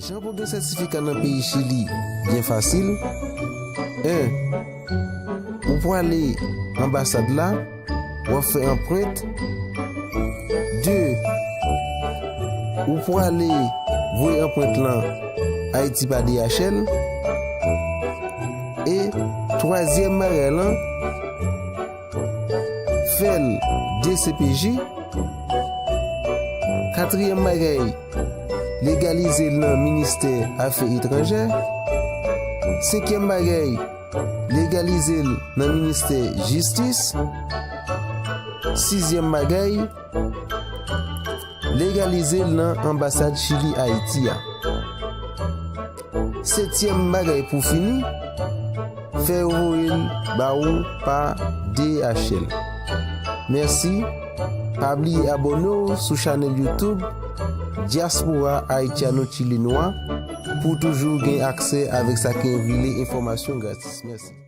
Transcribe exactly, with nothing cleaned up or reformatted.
Jan pou gen sètifika nan peyi Chili byen fasil. En, ou prale anbasad la, w ap fè anprent. De, ou prale voye anprent lan Ayiti pa D H L. E twazyèm bagay lan, fè l D C P J. Katriyèm bagay, legalize l nan ministè afè etranjè. Senkyèm bagay, legalize l nan ministè jistis. Sizyèm bagay, legalize l nan anbasad Chili Ayiti a. Setyèm bagay pou fini, fè yo voye l ba ou pa D H L. Mèsi. Pa bliye abòne w sou chanèl YouTube Diaspora Haitiano Chileno a pou w toujou gen aksè avèk sa ki rele enfòmasyon gratis. Mèsi.